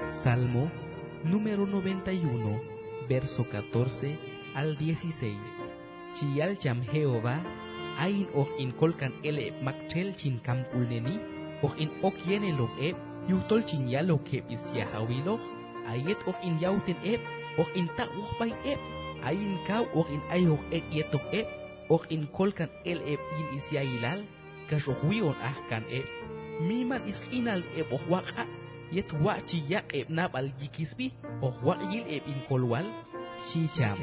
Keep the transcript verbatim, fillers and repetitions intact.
Salmo número noventa y uno, verso catorce al dieciséis. Chi yal cham Jehová: Ayin hoq in kolkan el heb' maktxel chin kamk'ulneni, hoq in ok yen eloq heb' yujtol chin yalok heb' syajawiloq. A yet hoq in yawten heb', hoq in taq'woq b'ay heb'. Ayin kaw hoq in ayoq ek' yetoq heb', hoq in kolkan el heb' yin sya'ilal, kax hoq wi'on aj kan heb'. Miman sq'inal heb' hoq waq'a', yet watx' chi yaq' heb' nab'al yikisb'i, hoq waq' yil heb' hin kolwal, xhi cham.